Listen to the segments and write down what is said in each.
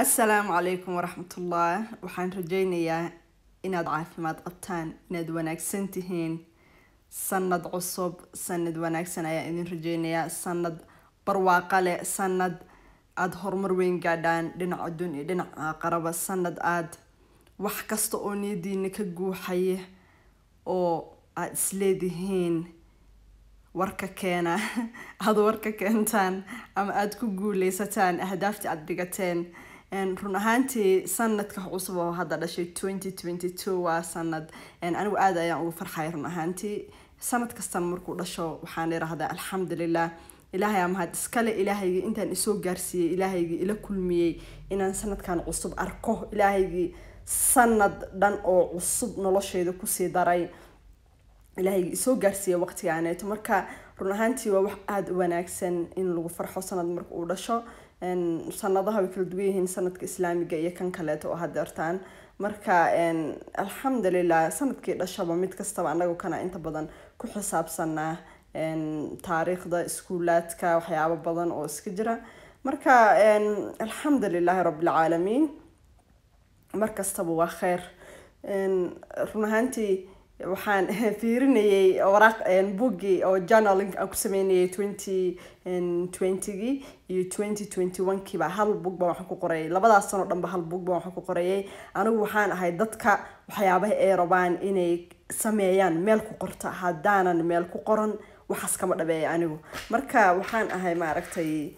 Assalaamu calaykum waraxmatullah. Waxaan rajaynayaa inaad caafimaad qabtaan, inaad wanaagsan tihiin. Sanad cusub, sanad wanaagsan ayaan idin rajaynayaa, sanad barwaaqo leh, sanad aada horumar weyn gaadhaan dhinac adduun iyo dhinac aakhiraba, sanad aad wax kasta oo niyadiina ka guuxaya oo aada isleedihiin warka keena, aada warka keentaan ama aada ku guuleysataan ahdaaftii aada dhigateen. Run ahaantii, sanadka cusub oo hadda dhashay, 2022, waa sanad anigu aada ayaan ugu farxay. Run ahaantii, sanad kastan markuu dhasho waxaan idhaahdaa alxamdulilah, Ilaahay aa mahad iskale, Ilaahaygii intaan isoo gaarsiiyey, Ilaahaygii ila kulmiyey inaan sanadkan cusub arko, Ilaahaygii sanad dhan oo cusub nolosheyda kusii daray, Ilaahaygi isoo gaarsiiya waqtigaaneeto. Marka run ahaantii waa wax aada u wanaagsan in lagu farxo sanad marka uu dhasho. Sanadaha way kala duwan yihiin, sanadka Islaamiga iyo kan kaleeto oo hadeertaan. Marka alxamdulilah, sanadkii dhashaba mid kastaba anagu kana inta badan ku xisaabsanaa taariikhda iskuulaadka, waxyaabo badan oo iska jira. Marka alxamdulilaahi rabbilcaalamiin, mar kastaba waa kheyr. Run ahaantii waxaan fiirinayay waraaq buggii oo journaling aan ku sameynayay 2020gii iyo 2021kiiba. Hal bug baan waxaan ku qorayay labadaas sano dhanba, hal bug baan waxaan ku qorayay. Anigu waxaan ahay dadka waxyaabaha ay rabaan inay sameeyaan meel ku qorta. Haddaanan meel ku qoran, waxaas kama dhabeeya anigu. Marka waxaan ahay, maaragtay,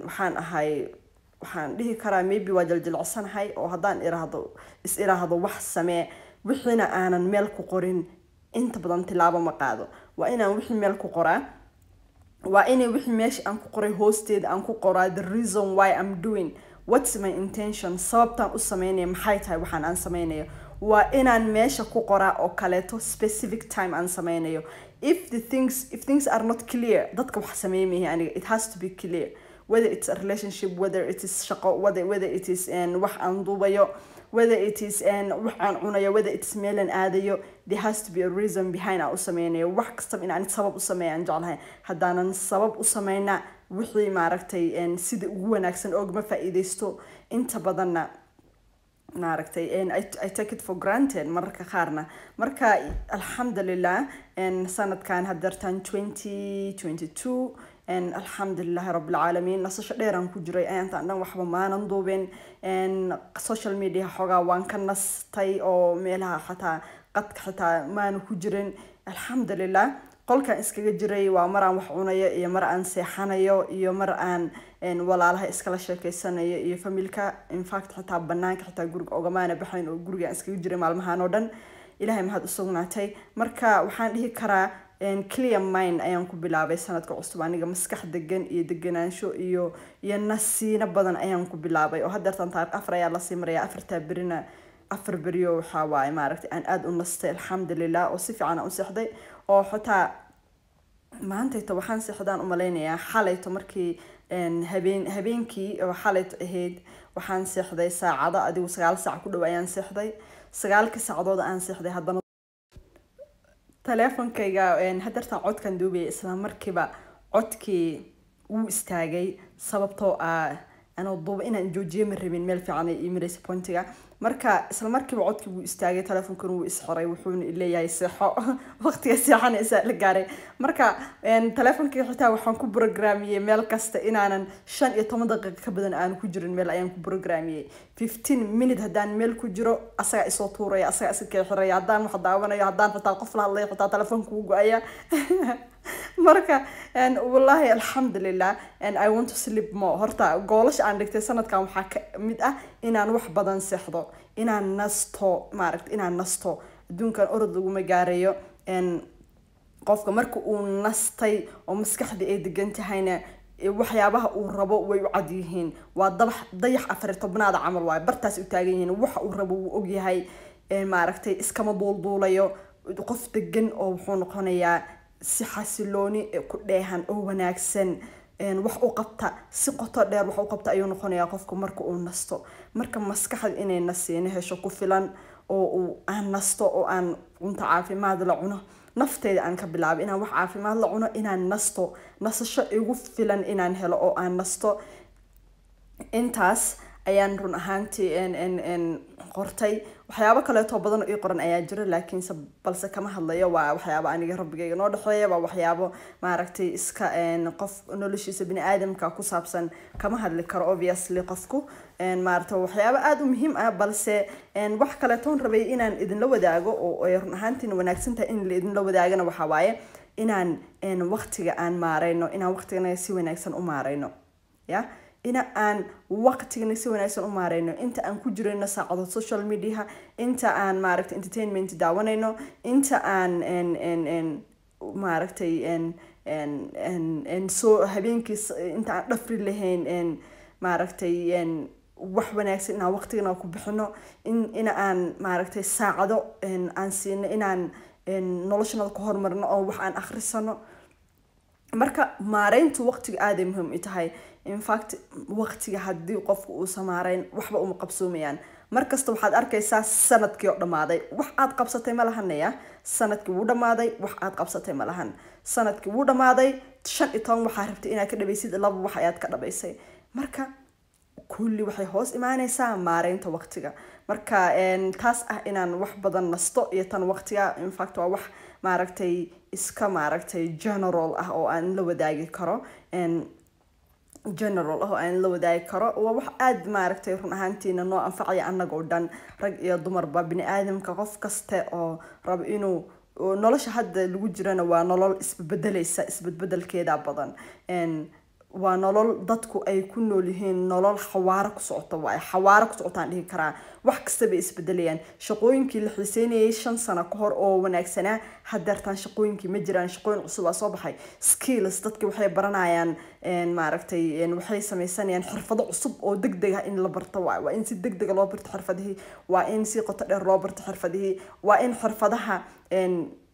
waxaan ahay, waxaan dhihi karaa maybe waa jiljilecsanahay, oo haddaan iraahdo, is iraahdo wax samee, wixiina aanan meel ku qorin, inta badan tilaabo ma qaado. Waa inaan wixii meel ku qoraa, waa inay wixii meesha aan ku qoray hoosteeda aan ku qoraa the reason why I'm doing, what's my intention, sababtaan u sameynaya maxay tahay, waxaan aan sameynayo waa inaan meesha ku qoraa, oo kaleeto specific time aan sameynayo. If things are not clear, dadka wax sameeymahi aniga. It has to be clear, whether it's a relationship, whether it is shaqo, whether it is wax aan duubayo, whether it is wax aan cunayo, whether it's meelan aadayo, there has to be a reason behind aan u sameynayo. Wax kastaba in aan sabab u sameeya aan jeclahay. Haddaanan sabab u sameyna, wixii, maaragtay, sida ugu wanaagsan oogama faa'iidaysto. Inta badanna, maaragtay, I take it for granted mararka qaarna. Marka alxamdulilah, sanadkan hadeertan 2022, alxamdulilahi rabbilcaalamiin, nasasho dheeraan ku jiray ayaantaan dhan, waxba maanan duubin. Social media xoogaa waan ka nastay, oo meelaha xataa qadka xitaa maanu ku jirin. Alxamdulilah, qolkan iskaga jiray, waa mar aan wax cunayo iyo mar aan seexanayo iyo mar aan walaalaha iskala sheekeysanayo iyo familka. Infact, xitaa banaanka xitaa guriga ogamaana baxayn, oo gurigaan iskaga jiray maalmahan oo dhan. Ilahay mahad u sugnaatay. Marka waxaan dhihi karaa clear mind ayaan ku bilaabay sanadka cusub aniga, maskax degan iyo deganaansho iyo nasiino badan ayaan ku bilaabay. Oo hadeertan taariikh 4 ayaa lasii maraya, afartaa berina, 4 beriyo waxaa waaye, maaragtay, aan aada u nastay, alxamdulilah, oo si fiican aan u seexday. Oo xitaa maantayto waxaan seexdaan umaleynayaa xalayto, markii habeenkii oo xalayto ahayd waxaan seexday saacado, adigu 9 saac ku dhow ayaan seexday. 9-kii saacadood aan seexday, haddana teleefonkayga hadeertaan codkan duubayay, isla markiiba codkii wuu istaagay, sababtoo ah anoo duuba inaan joojiye ma rabin, meel fiican ay ii maraysa pointiga. Marka isla markiiba codkii wuu istaagay, teleefonkuna wuu isxiray, wuxuuna leeyahay seexo, waqtiga seexanaysa la gaaray. Marka teleefonkii xitaa waxaan ku programiyey meel kasta inaanan 15 daqiiqo ka badan aan ku jirin. Meel ayaan ku programiyey 15 minute haddaan meel ku jiro, asagaa isoo tuuraya, asagaa iska keexiraya. Haddaan wax daawanayo, haddaan xitaa qof la hadlayo, xitaa telefoonka wuu go-aya. Marka wallahi alxamdulilah, and I want to sleep more. Horta goolasha aan dhigtay sanadkan waxaa ka mid ah inaan wax badan seexdo, inaan nasto, maaragta, inaan nasto. Adduunkan orod laguma gaarayo. Qofka marka uu nastay oo maskaxda ay degan tahayna, waxyaabaha uu rabo way u cad yihiin. Waa dabax dayax 14aad camal waaye, bartaas u taagan yihiin. Waxa uu rabo wuu ogyahay, maaragtay, iskama duulduulayo. Qof degan oo wuxuu noqonayaa si xasilooni ku dheehan oo wanaagsan wax u qabta, si qoto dheer wax u qabta ayuu noqonayaa qofku marka uu nasto. Marka maskaxda inay nasiino hesho ku filan, oo uu aan nasto, oo aan cunto caafimaad la cuno, nafteyda aan ka bilaabo inaan wax caafimaad la cuno, inaan nasto, nasasho igu filan inaan helo oo aan nasto, intaas Ayaan run ahaantii qortay. Waxyaabo kaleeto badan oo ii qoran ayaa jira, laakiinse balse kama hadlayo. Waa waxyaabo aniga Rabbigayga noo dhexeeya, waa waxyaabo maaragtay iska qof noloshiisa bini aadamka ku saabsan. Kama hadli karo obviously qofku maaragtay waxyaabo aada u muhiim ah. Balse wax kaleetoon rabay inaan idinla wadaago oo ay run ahaantiina wanaagsan tahay in la idinla wadaagana waxaa waaye inaan waqtiga aan maareyno, inaan waqtigana si wanaagsan u maareyno, ya ina aan waqtigana si wanaagsan u maareyno, inta aan ku jirayno saacadood social mediaha, inta aan maaragtay entertainment daawanayno, inta aan maaragtay soo habeenkii, inta aan dhafri lahayn maaragtay wax wanaagsan inaan waqtigana ku bixino, in aan maaragtay saacado aan siino inaan noloshanada ku horumarno oo wax aan akhrisano. Marka maareyntu waqtiga aaday muhiim u tahay. In fact, waqtiga haddii qofku uusan maareyn, waxba uma qabsoomayaan. Markasta waxaad arkaysaa sanadkii oo dhammaaday, wax aad qabsatay ma lahanaya. Sanadkii wuu dhammaaday, wax aad qabsatay ma lahan. Sanadkii wuu dhammaaday, 15 waxaa rabtay inaad ka dhabaysid, laba wax ayaad ka dhabaysay. Marka kulli waxay hoos imaanaysaa maareynta waqtiga. Marka taas ah inaan wax badan nasto iyo tan waqtiga, in fact waa wax maaragtay iska maaragtay general ah oo aan la wadaagi karo, general ah oo aan la wadaagi karo. Waa wax aada maaragtay run ahaantiina noo anfacaya annagoo dhan, rag iyo dumarba, bini aadamka, qof kaste oo rabo inuu nolosha hadda lagu jirana waa nolol isbebedeleysa, isbedbedelkeeda badan. Waa nolol dadku ay ku nool yihiin, nolol xawaaro ku socoto waaye, xawaaro ku socotaan dhihi karaa. Wax kasta bay isbedelayaan. Shaqooyinkii la xiiseynayay 5 sano ka hor oo wanaagsanaa, hadeertaan shaqooyinkii ma jiraan. Shaqooyin cusub aa soo baxay, skills dadki waxay baranayaan, maaragtay waxay sameysanayaan xirfado cusub oo degdeg ah in la barto waaye. Waa in si degdega loo barto xirfadihii, waa in si qoto dheer loo barto xirfadihii, waa in xirfadaha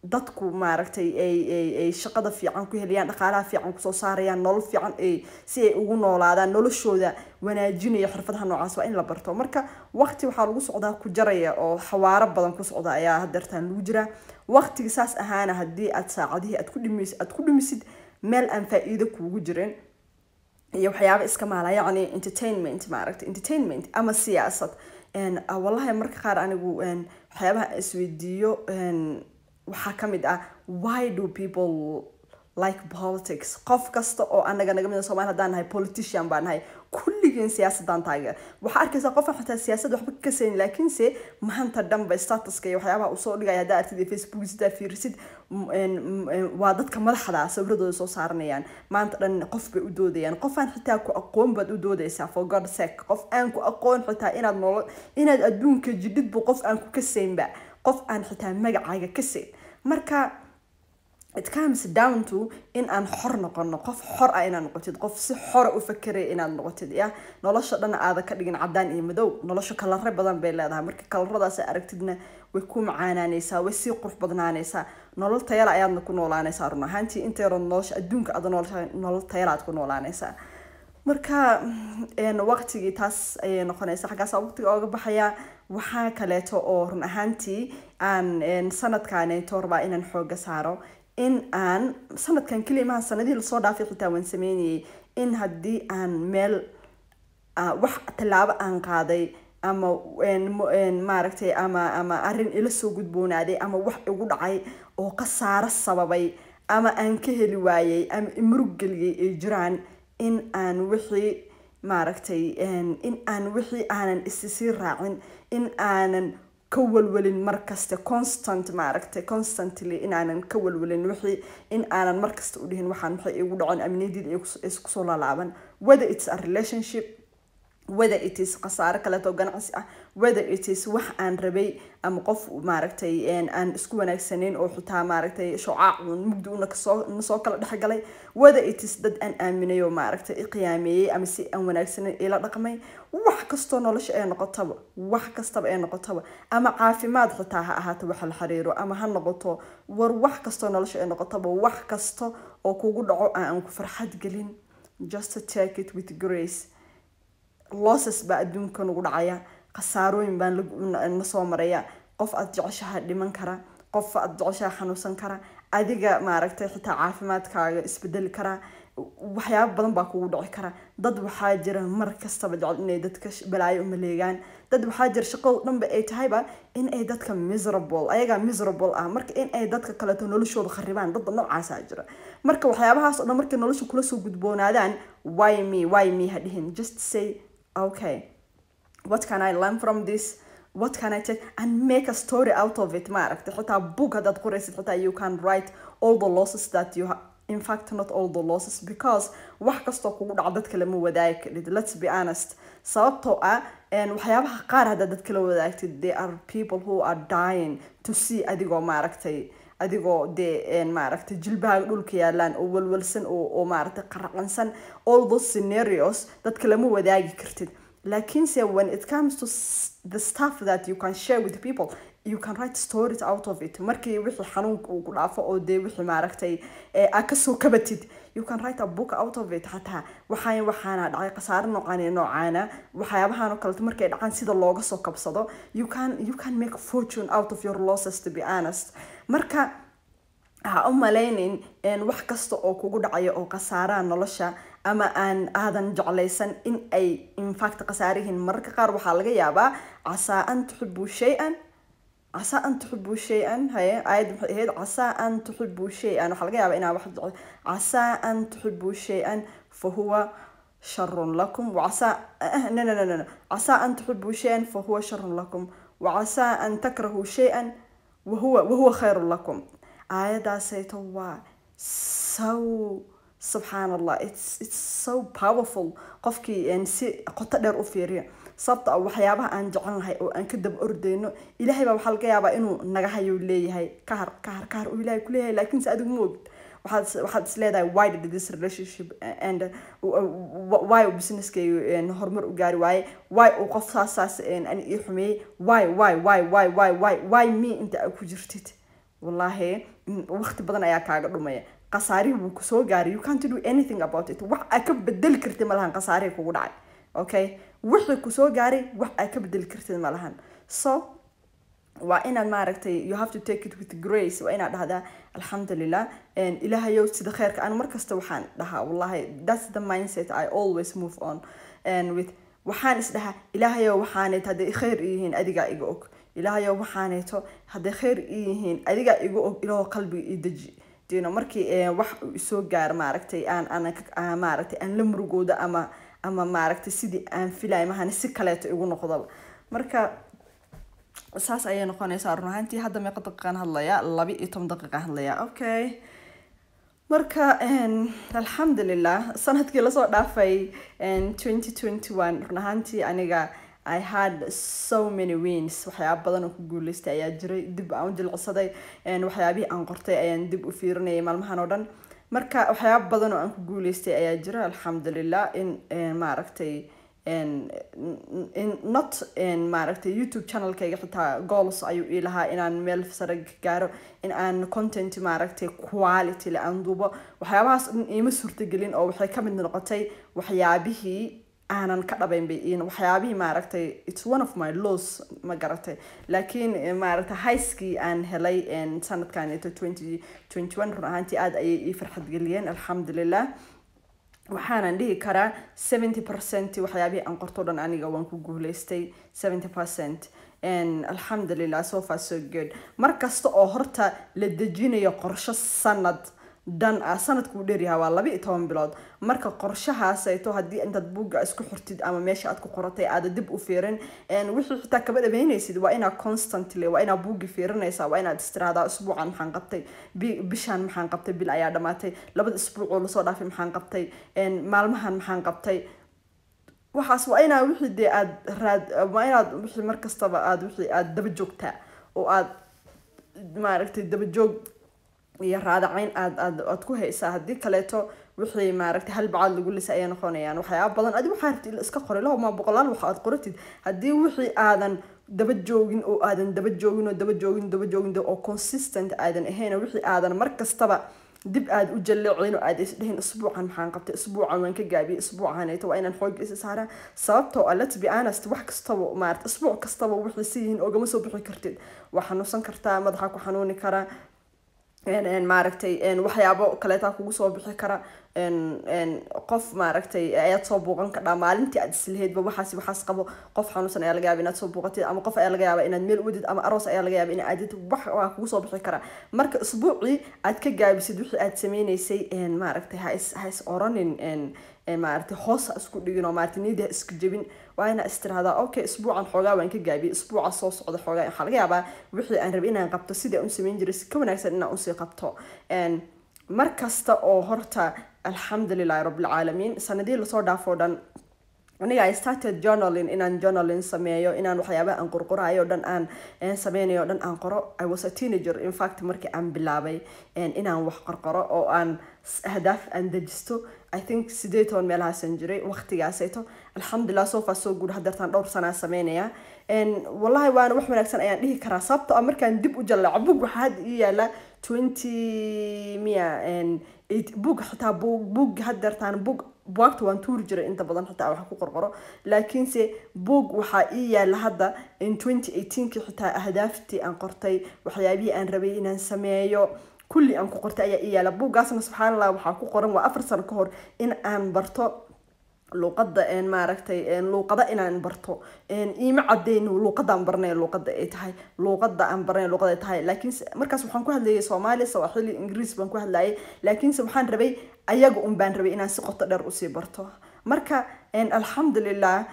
dadku maaragtay ay shaqada fiican ku helayaan, dhaqaalaha fiican kusoo saarayaan, nolol fiican ay si ay ugu noolaadaan, noloshooda wanaajinaya, xirfadaha noocaas waa in la barto. Marka waqti waxaa lagu socdaa ku jaraya oo xawaaro badan ku socda ayaa hadeertaan lagu jiraa. Waqtiga saas ahaana haddii aad saacadihii aad ku dhumisid meel aan faa-iido kuugu jirin iyo waxyaaba iska maala, yacni entertainment, maaragtay entertainment ama siyaasad, wallahi marka qaar anigu waxyaabaha isweydiiyo waxaa ka mid ah: why do people like politics? Qof kasta oo anaga naga mid ah, Soomaali haddaan nahay, politician baan nahay kulligeen, siyaasadaan taageer. Waxaa arkaysaa qof aan xitaa siyaasad waxba ka kasayn, laakiinse maanta dhanba statuska iyo waxyaabaha uu soo dhigaya haddaa artid iyo Facebook sidaa fiirisid, waa dadka madaxda sawiradooda soo saaranayaan. Maanta dhan qof bay u doodayaan, qof aan xitaa ku aqoon baad u doodaysaa. For God sake, qof aan ku aqoon xitaa inaad nolol inaad adduunka jidhid bu qof aan ku kasaynba, qof aan xitaa magacaaga kasayn. Marka it comes down to in aan xor noqono, qof xor ah inaad noqotid, qof si xora u fakeraya inaad noqotid, ya nolosha dhan aada ka dhigin cadaan iyo madow. Nolosha kalare badan bay leedahay. Marka kalaradaas aad aragtidna way ku macaanaanaysaa, way sii qurux badnaanaysaa, nolol tayala ayaadna ku noolaanaysaa. Run ahaantii inta yaroo nolosha adduunka aada nolosha nolol tayala aad ku noolaanaysaa. Marka waqtigii taas ayay noqonaysaa, xaggaasa waqtiga ooga baxayaa. Waxaa kaleeto oo run ahaantii aan sanadkaneeto rabaa inaan xooga saaro, in aan sanadkan keliya maha, sanadihii lasoo dhaafay xitaa waan sameynayay, in haddii aan meel wax tallaabo aan qaaday ama maaragtay ama arrin ila soo gudboonaaday ama wax igu dhacay oo khasaaro sababay ama aan ka heli waayay ama imurug geliyay ay jiraan, in aan wixii maaragtay in aan wixii aanan isi sii raacin, in aanan ka walwalin markasta, constant maaragtay constantly inaanan ka walwalin wixii, in aanan markasta u dhihin waxaan maxay igu dhacon, amniyadii isku soo laalaaban, whether it's a relationship, whether it is khasaaro kaleeto ganacsi ah, whether it is wax aan rabay ama qof maaragtay aan isku wanaagsanayn oo xitaa maaragtay shucaac mugdi una kasoo nasoo kala dhexgalay, whether it is dad aan aaminay oo maaragtay i qiyaameeyey ama si aan wanaagsanayn ila dhaqmay, wax kastoo nolosha ay noqotaba, wax kastaba ay noqotaba, ama caafimaad xitaa ha ahaato waxa la xiriiro ama ha noqoto, war wax kastoo nolosha ay noqotaba, wax kasta oo kugu dhaco aan ku farxad gelin, just take it with grace. Losses baa adduunka nagu dhacaya, khasaarooyin baan na soo maraya. Qof aad jeceshaha dhiman kara, qof aad jeceshaha xanuunsan kara, adiga maaragtay xitaa caafimaadkaaga isbedeli karaa. Waxyaabo badan baa kugu dhici kara. Dad waxaa jira mar kastaba jecel inay dadka balaayo u maleegaan. Dad waxaa jira shaqada dhanba ay tahayba in ay dadka miserable, ayagaa miserable ah, marka in ay dadka kaleeto noloshooda kharibaan. Dad noocaasaa jira. Marka waxyaabahaas oo dhan markay nolosha kula soo gudboonaadaan, "Why me? Why me?" ha dhihin. Just say, "Okay, what can I learn from this? What can I take?" and make a story out of it. Maaragtay, xitaa book haddaad qoraysid xitaa, you can write all the losses that you in fact, not all the losses, because wax kastoo kugu dhaco dadka lama wadaagi karid, let's be honest. Sababtoo ah waxyaabaha qaar haddaad dadka la wadaagtid, there are people who are dying to see adigoo, maaragtay, adigoo dee, maaragtay, jilbahaaga dhulka yaalaan oo walwalsan oo maaragtay qaracansan. All those scenarios dadka lama wadaagi kartid. Laakiinse when it comes to the stuff that you can share with people, you can write stories out of it. Markii wixii xanuunka uu ku dhaafo oo dee wixii, maaragtay, aad kasoo kabatid, you can write a book out of it. Xataa waxaana dhacay khasaare noocaan iyo noocaana, waxyaabahan oo kaleeto markay dhacaan sida looga soo kabsado. You can make fortune out of your losses, to be honest. Marka ha u malaynin wax kasta oo kugu dhacayo oo khasaaraha nolosha ama aan aadan jeclaysan in ay in fact khasaarihiin. Mararka qaar waxaa laga yaabaa عسى أن تحبوا شيئا، عسى أن تحبوا شيئا. Haye, aayad maxay ahayd? عسى أن تحبوا شيئا. Waxaa laga yaabaa inaa wax عسى أن تحبوا شيئا فهو شر لكم وعسى, no, no, no, no, no. عسى أن تحبوا شيئا فهو شر لكم وعسى أن تكرهوا شيئا وهو خير لكم. Aayadaasayto waa so, subxaan Allah, it's so powerful qofkii si qoto dheer u fiiriya. Sababta ah waxyaabaha aan jecelnahay oo aan ka daba ordeyno, Ilaahay baa waxaa laga yaabaa inuu naga hayo, leeyahay kahar, kahar, kahar uu Ilaahay kuleeyahay, laakiinse adigu ma ogid. Waxaad is leedahay, "Why did this relationship and why uu businesskayga horumar u gaari waaye? Why uu qof saas saas ani ii xumeeyey? Why, why, why, why, why, why, why me?" Inta aad ku jirtid, wallaahi waqti badan ayaa kaaga dhumaya. Khasaarihii wuu kusoo gaaray, you can't do anything about it. Wax aad ka bedeli kartid ma lahan khasaarihii kugu dhacay. Okay, wixii kusoo gaaray wax aad ka bedeli kartid ma lahan. So waa inaad, maaragtay, you have to take it with grace. Waa inaad dhahdaa, "Alxamdulilah, Ilaahayow sida kheyrka." Aan markasta waxaan dhahaa, wallahi, that's the mindset I always move on and with. Waxaan is dhahaa, "Ilaahayow, waxaanayto hadday khayr yihiin adigaa iga og. Ilaahayow, waxaanayto hadday khayr yihiin adigaa iga og. Ilaahow, qalbiga ii deji." Dino markii wax uu isoo gaaro, maaragtay, aan maaragtay aan la murugooda ama maaragtay sidii aan filay mahane si kaleeto igu noqdaba. Marka saas ayay noqonaysaa run ahaantii. Hadda meeqa daqiiqaan hadlayaa? 12 daqiiqaan hadlayaa. Okay, marka alxamdulilah, sanadkii lasoo dhaafay 2021, run ahaantii aniga I had so many wins. Waxyaaba badan oo ku guuleystay ayaa jiray. Dib aan u jilcisaday waxyaabihii aan qortay ayaan dib u fiirinayay maalmahan oo dhan. Marka waxyaaba badan oo aan ku guuleystay ayaa jira, alxamdulilah. In maaragtay, in not, maaragtay, YouTube channelkayga xitaa goals ayuu ii lahaa inaan meel sare gaaro, in aan content, maaragtay, quality le aan duubo. Waxyaabahaas dhan iima suurtagelin oo waxay kamid noqotay waxyaabihii aanan ka dhabayn bay iin, waxyaabihii, maaragtay, it's one of my loss, ma garatay? Laakiin maaragtay, highskii aan helay sanadkan 2021 run ahaantii aad ayay ii farxad geliyeen, alxamdulilah. Waxaanan dhihi karaa 70% waxyaabihii aan qorto dhan aniga waan ku guuleystay, 70%. Alxamdulilah, so far so good. Mar kasta oo horta la dejinayo qorsho sanad dhan ah, sanadku uu dheeryahay, waa 12 bilood. Marka qorshahaasayto haddii intaad buugga isku xirtid ama meesha aad ku qoratay aada dib u fiirin, wixii xitaa kaba dhameynaysid, waa inaad constantly, waa inaad buuggi fiirinaysaa, waa inaad istiraahdaa, "Isbuucan maxaan qabtay? Bishaan maxaan qabtay? Bil ayaa dhamaatay. Labada isbuuc oo lasoo dhaafay maxaan qabtay? Maalmahan maxaan qabtay?" Waxaas waa inaa wixii dee aad raad, waa inaad wixii mar kastaba aad wixii aad daba joogtaa oo aad, maaragtay, daba joog iyo raadacayn aad ku haysaa. Haddii kaleeto wixii, maaragtay, hal bacaad lagu lisa ayay noqonayaan. Waxyaaba badan adi waxaa rabtid iska qoray lahoma boqolaal waxa aad qoratid, haddii wixii aadan daba joogin oo aadan daba joogin oo daba joogin, daba joogin oo consistent aadan ahayn oo wixii aadan mar kastaba dib aad u jalleecin oo aad isdhehin, "Isbuucan maxaan qabtay? Isbuucan waan ka gaabiyey. Isbuucanayto waa inaan xoog isa saaraa." Sababtoo ah, let's be honest, wax kastaba, maarata, isbuuc kastaba wixii si yihiin oogama soo bixi kartid. Waa xanuunsan kartaa, madaxa ku xanuuni karaa. Maaragtay, waxyaabo kaleetaa kugu soo bixi kara. Qof, maaragtay, ayaad soo buuqan kadhaa maalintii aad islahaydba waxaas qabo. Qof xanuunsan ayaa laga yaaba inaad soo buuqatid, ama qof ayaa laga yaaba inaad meel wadid, ama aroos ayaa laga yaaba inaad aadid. Wax waa kugu soo bixi kara. Marka isbuucii aad ka gaabisid wixii aad sameynaysay, maaragtay, ha is oranin, maaragtay, hoos ha isku dhigin oo, maaragtay, niyadda ha iska jebin. Waa inaa istiraahdaa, "Okay, isbuucan xoogaa waan ka gaabiyey, isbuuca soo socda xoogaa waxaa laga yaabaa wixii aan rabay inaan qabto sidii aan u sameyn jiray si ka wanaagsan inaan usii qabto." Mar kasta oo horta, alxamdulilahi rabbilcaalamiin, sanadihii lasoo dhaafoo dhan aniga I started journaling, inaan journaling sameeyo, inaan waxyaabaha aan qorqorayo o dhan aan sameynayo o dhan aan qoro. I was a teenager, in fact, markii aan bilaabay inaan wax qorqoro oo aan ahdaaf aan dejisto. I think 18 meelahaasan jiray waqtigaasayto. Alxamdulilah, so far so good. Hadeertaan dhowr sanaa sameynaya. Wallahi waana wax wanaagsan ayaan dhihi karaa, sababto ah markaan dib u jallaaco bug waxaa hadda ii yaala 20 miya bug, xitaa bug hadeertaan bug, buugta waan tuuri jiray inta badan xitaa wax ku qorqoro, laakiinse buug waxaa ii yaala hadda in 2018kii xitaa ahdaaftii aan qortay, waxyaabihii aan rabay inaan sameeyo kulli aan ku qortay ayaa ii yaala buuggaasna. Subxaan Allah, waxaa ku qoran waa 4 sano ka hor in aan barto luuqada, maaragtay, luuqada inaan barto. Iima cadeyn luuqadaan barnay luuqada ay tahay, luuqada aan barnay luuqada ay tahay, laakiinse markaas waxaan ku hadlayay Soomaali, Sawaaxili, Ingiriis baan ku hadlayay, laakiinse waxaan rabay ayaga un baan rabay inaan si qoto dheer usii barto. Marka alxamdulilah,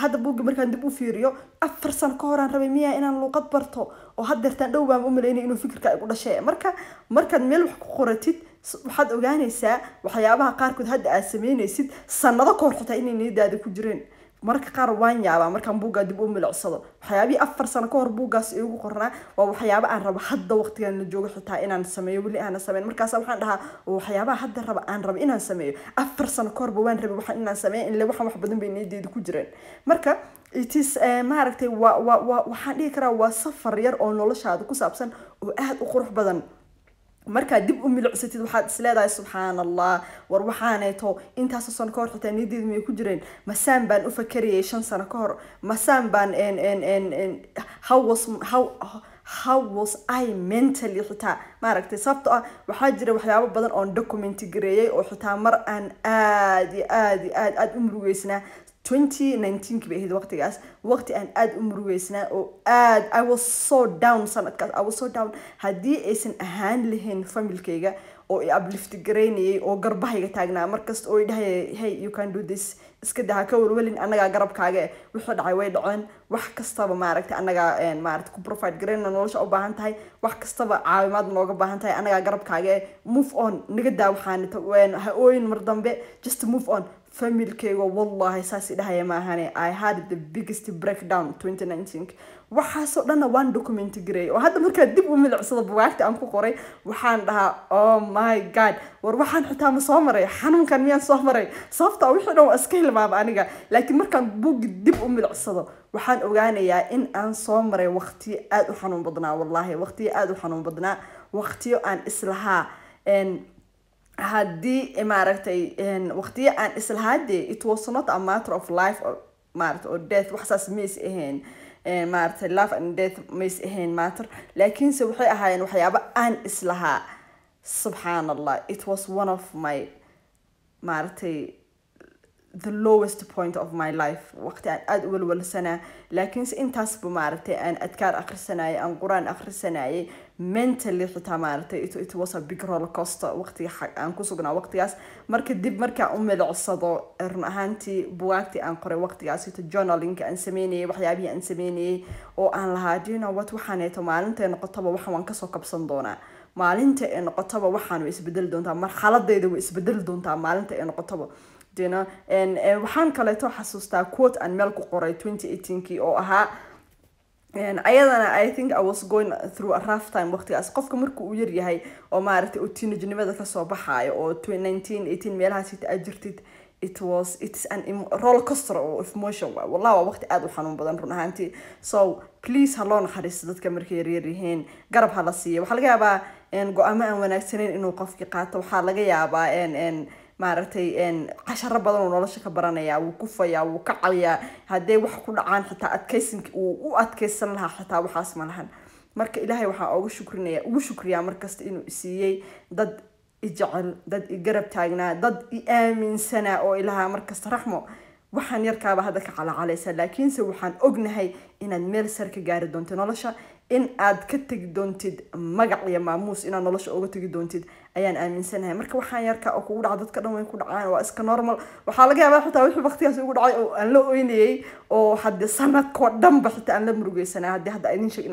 hadda buugga markaan dib u fiiriyo, 4 sano ka horaan rabay miyaa inaan luuqad barto, oo haddeertaan dhow baan u malaynay inuu fikirka igu dhashay. Marka markaad meel wax ku qoratid, waxaad ogaanaysaa waxyaabaha qaarkood hadda aad sameynaysid sanado ka hor xitaa inay niyadaada ku jireen. Mararka qaar waan yaabaa markaan buuggaa dib u milicsado, waxyaabihii 4 sano ka hor buuggaas iigu qornaa waa waxyaabo aan rabo hadda waqtigan la joogo xitaa inaan sameeyo, weli aana sameyn. Markaas waxaan dhahaa, waxyaabaha hadda raba aan rabo inaan sameeyo, 4 sano ka horba waan rabay waxaan inaan sameeyo, inle waxaan wax badan bay niyadeyda ku jireen. Marka it is, maaragtay, waa waxaan dhihi karaa waa safar yar oo noloshaada ku saabsan oo aada u qurux badan. Markaad dib u milicsatid, waxaad is leedahay, "Subxaan Allah, war waxaaneeto intaasoo sano ka hor xitaa niyadeydu miyay ku jireen? Masaan baan u fakarayay 5 sano ka hor? Masaan baan how was I mentally xitaa?" Maaragtay, sababto ah waxaa jira waxyaabo badan oon document gareeyay oo xitaa mar aan aad iyo aad iyo aad aad u murugeysnaa. 2019 bay ahayd waqtigaas, waqti aan aada u murugeysnaa oo aad I was so down. Sanadkaas I was so down. Haddii aysan ahaan lahayn familkayga oo i uplift garaynayay oo garbahayga taagnaa markasta oo i dhahayay, "Hey, you can do this, iska daa, ha ka walwalin, annagaa garabkaaga eh, wixii dhacay way dhaceen, wax kastaba, maaragtay, annagaa, maaragtay, ku provide garayna nolosha u baahan tahay, wax kastaba caawimaad nooga baahan tahay, annagaa garabkaaga eh, move on, naga daa waxaan, ha ooyin mar dambe, just move on." Familkayga wallahi saas i dhahaya maahane, I had the biggest breakdown 2019. Waxaasoo dhanna waan document gareeyay, oo hadda markaa dib u milicsado bugaagta aan ku qoray, waxaan dhahaa, "Oh my God, war waxaan xitaa ma soo maray? Xanuunkan miyaan soo maray?" Sababta wixii dhan waa iska hilmaama aniga, laakiin markaan buugga dib u milicsado, waxaan ogaanayaa in aan soo maray waqtiyo aada u xanuun badnaa. Wallahi, waqtiyo aada u xanuun badnaa, waqtiyo aan islahaa haddii, maaragtay, waqtiyo aan islahaa dee it was not a matter of life or, maaragtay, or death. Wax saas mays ahayn, maaragtay, life and death mays ahayn matter, laakiinse waxay ahaayeen waxyaabo aan islahaa, subxaan Allah, it was one of my, maaragtay, the lowest point of my life, waqti aan aada u walwalsanaa. Laakiinse intaasba, maaragtay, aan adkaar akhrisanayay, aan Qur-aan akhrisanayay, mentally xitaa, maaragtay, it was a big roller coaster waqtiga aan ku sugnaa waqtigaas. Marka dib markaan u milicsado, run ahaantii, bugaagtii aan qoray waqtigaas ito, journalinka aan sameynayay, waxyaabihii aan sameynayay oo aan lahaa, "Do you know what, waxaaneeto maalintay noqotaba waxaan waan kasoo kabsan doonaa, maalinta ay noqotaba waxaan way isbedeli doontaa, marxaladayda way isbedeli doontaa maalinta ay noqotaba." Waxaan kaleeto xasuustaa quote aan meel ku qoray 2018kii oo ahaa, ayadana I think I was going through a rough time waqtigaas. Qofka marka uu yar yahay oo, maaragtay, uu teenage-nimada kasoo baxaayo oo 19 18 meelahaas ita aad jirtid, it's an roller coaster of emotion. Waay wallah, waa waqti aada u xanuun badan run ahaantii. So please, ha loo naxariisto dadka markay yaryar yihiin, garab ha la siiyo. Waxaa laga yaabaa go-aamo aan wanaagsanayn inuu qofki qaato. Waxaa laga yaabaa, maaragtay, casharo badan uu nolosha ka baranaya, wuu kufayaa, wuu ka cayaa. Hadday wax ku dhacaan xitaa adkaysanki uu u adkaysan lahaa xitaa waxaas ma lahan. Marka Ilaahay waxaan ugu shukrinaya, ugu shukriyaa markasta inuu isiiyey dad i jecel, dad i garab taagnaa, dad i aaminsanaa oo ilaha markasta, "Raxmo, waxaan yarkaaba hadda ka calaacalaysa, laakiinse waxaan ognahay inaad meel sar ka gaari doonto nolosha, in aad ka tegi doontid magac iyo maamuus, inaad nolosha uga tegi doontid ayaan aaminsanahay. Marka waxaan yarka oo kugu dhaca, dadka dhan way ku dhacaan, waa iska normal." Waxaa laga yaabaa xitaa wixii waqtigaas ugu dhacay oo aan la oynayay oo haddii sanadkoo dhanba xitaa aan la murugeysanaa, haddii hadda idin sheeg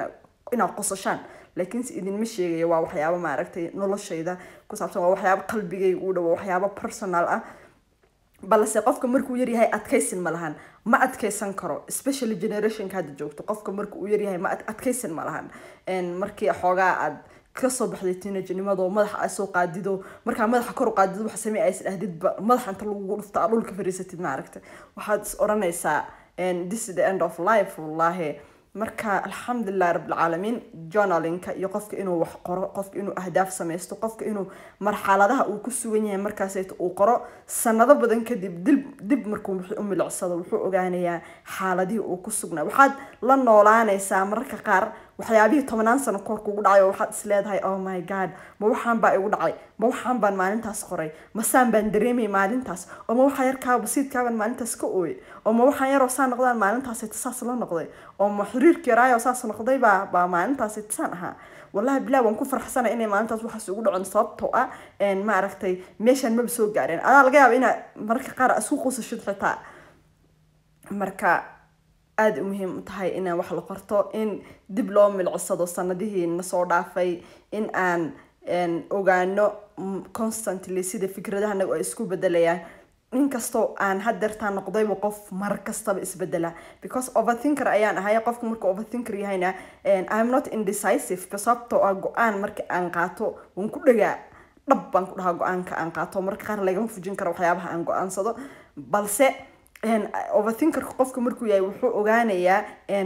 inaad qosashaan, laakiinse idinma sheegayo. Waa waxyaabo, maaragtay, noloshayda ku saabsan, waa waxyaabo qalbigayga u dhow, waa waxyaabo personal ah. Balse qofka markuu yaryahay adkaysin ma lahan, ma adkaysan karo, especially generationka hadda joogto. Qofka marka uu yaryahay ma adkaysin ma lahan. Markii xoogaa aad kasoo baxday teenage-nimadoo madaxa aad soo qaadido, markaa madaxa kor u qaadido, waxa samee ay isdhahdidba, madaxa inta lagugu dhufto aad dhulka fariisatid, maaragta, waxaad is oranaysaa, "This is the end of life, wallahi." Marka alxamdulilah rabbilcaalamiin, journalinka iyo qofka inuu wax qoro, qofka inuu ahdaaf samaysto, qofka inuu marxaladaha uu ku sugan yahay markaasayta uu qoro, sanado badan kadib dib markuu wixii u milicsado, wuxuu ogaanayaa xaaladihii uu ku sugnaa. Waxaad la noolaanaysaa mararka qaar waxyaabihii 10-aan sano kahor kugu dhacay oo waxaad is leedahay, "Oh my God, ma waxaan baa igu dhacay? Ma waxaan baan maalintaas qoray? Ma saan baan dareemay maalintaas? Oo ma waxaa yarkaa basiidkaabaan maalintaas ka ooyay? Oo ma waxaan yaroo saa noqdaan maalintaas saas la noqday? Oo ma xiriirka yaraayoo saas noqday baa maalintaas saan ahaa? Wallahi bilaa waan ku farxsanay inay maalintaas waxaas ugu dhacon, sababtoo ah, maaragtay, meeshaan maba soo gaareen." Adaa laga yaaba inaad mararka qaar isku qosashid xitaa. Marka aada u muhiim u tahay inaan wax la qorto, in dib loo milcisado sanadihii nasoo dhaafay, in aan ogaano constantly sida fikradahanagu ay isku bedelayaan, inkastoo aan hadeertaan noqdayba qof mar kastaba isbedela, because overthinker ayaan ahay. Qofka markuu overthinker yahayna, I'm not indecisive, sababtoo ah go-aan marka aan qaato waan ku dhagaa, dhab baan ku dhahaa go-aanka aan qaato. Marka qaar lagama fujin karo waxyaabaha aan go-aansado. Balse overthinkerka qofka markuu yahay, wuxuu ogaanayaa,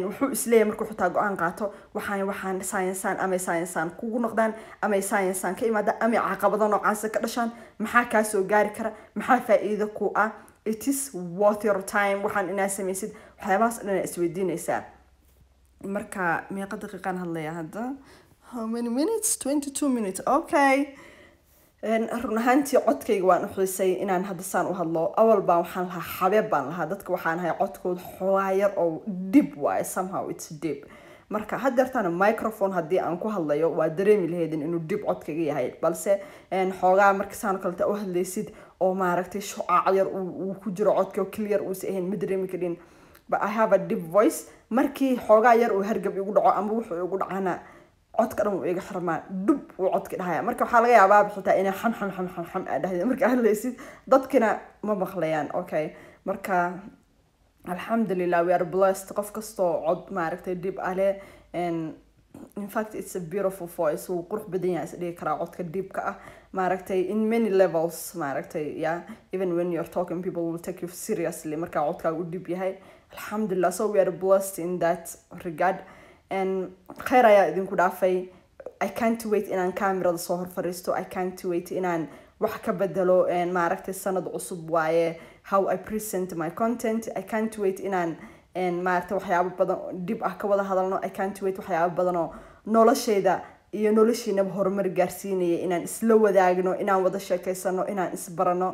wuxuu isleeyahay markuu xitaa go-aan qaato, waxaan science amay science kugu noqdaan, amay science ka imaadaan, amay caqabado noocaasa ka dhashaan, maxaa kaa soo gaari kara, maxaa faa-iido ku ah, it is worth your time waxaan inaa samaysid, waxyaabahaas dhan isweydiinaysaa. Marka meeqa daqiiqaan hadlaya hadda? How many minutes? 22 minutes, okay. Run ahaantii codkayga waan u xiisay inaan hadda saan u hadlo. Awal baan waxaan lahaa xabeeb baan lahaa, dadka waxaan ahay codkooda xoogaa yar oo deep waaye, somehow it's deep. Marka haddeertaana microphone haddii aan ku hadlayo, waa dareemi lahaydin inuu deep codkayga yahay. Balse xoogaa marka saan oo kaleta u hadlaysid oo, maaragtay, shucaac yar uu ku jiro codka oo clear uusa ahayn, ma dareemi karin, but I have a deep voice. Markii xoogaa yar uu hargab igu dhaco ama wuxuu igu dhacana, codka dhan wuu iga xirmaa, dhub uu codka dhahaya. Marka waxaa laga yaabaa xitaa inay xam xam xam xam xam aa dhahday marka hadlaysid, dadkina ma maqlayaan, okay. Marka alxamdulilah, we are blessed. Qof kastoo cod, maaragtay, deep ah leh, in fact it's a beautiful voice, wuu qurux badan yahay is dhigi karaa codka deepka ah, maaragtay, in many levels, maaragtay, yeah, even when you're talking, people will take you seriously marka codkaagu u deep yahay, alxamdulilah. So we are blessed in that regard, and khayr ayaa idinku dhaafay. I can't wait inaan camerada soo hor fariisto. I can't wait inaan wax ka bedelo, maaragtay, sanad cusub waaye, how I present my content. I can't wait inaan, maaragtay, waxyaabo badan dib ah ka wada hadalno. I can't wait waxyaabo badan oo noloshayda iyo noloshiinaba horumar gaarsiinaya inaan isla wadaagno, inaan wada sheekeysano, inaan isbarano,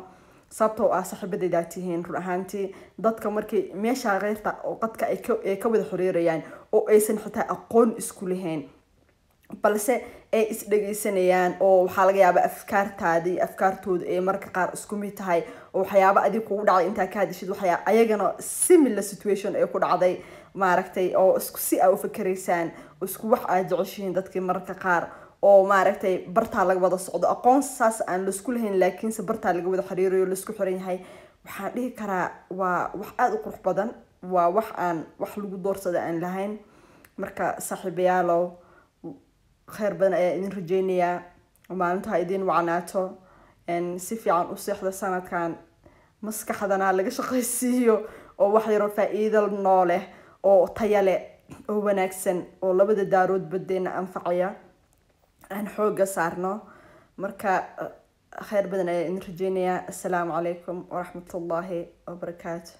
sababtoo ah saaxiibadaydaa tihiin. Run ahaantii dadka markay meesha keyrta oo qadka ay ka wada xiriirayaan oo aysan xitaa aqoon isku lahayn, balse ay isdhegeysanayaan, oo waxaa laga yaabaa afkaartaada iyo afkaartooda ay marka qaar isku mid tahay, oo waxyaaba adig kugu dhacday intaa ka hadishid, waxyaa ayagana similar situation ay ku dhacday, maaragtay, oo isku si aa u fakeraysaan, isku wax aad jeceshihiin dadkii mararka qaar, oo, maaragtay, bartaa laga wada socdo, aqoon saas aan laisku lahayn, laakiinse bartaa laga wada xiriirayo, laisku xiran yahay, waxaan dhihi karaa waa wax aada u qurux badan, waa wax aan wax lagu doorsada aan lahayn. Marka saaxiibayaalow, kheyr badan ayaa idin rajeynayaa. Maalinta ha idin wacnaato, si fiican u seexda. Sanadkan maskaxdana laga shaqaysiiyo oo wax yaroo faa-iido noo leh oo taya leh oo wanaagsan oo labada daarood badeena anfacaya aan xooga saarno. Marka kheyr badan ayaa idin rajeynayaa. Assalaamu calaykum waraxmatullaahi wabarakaatu.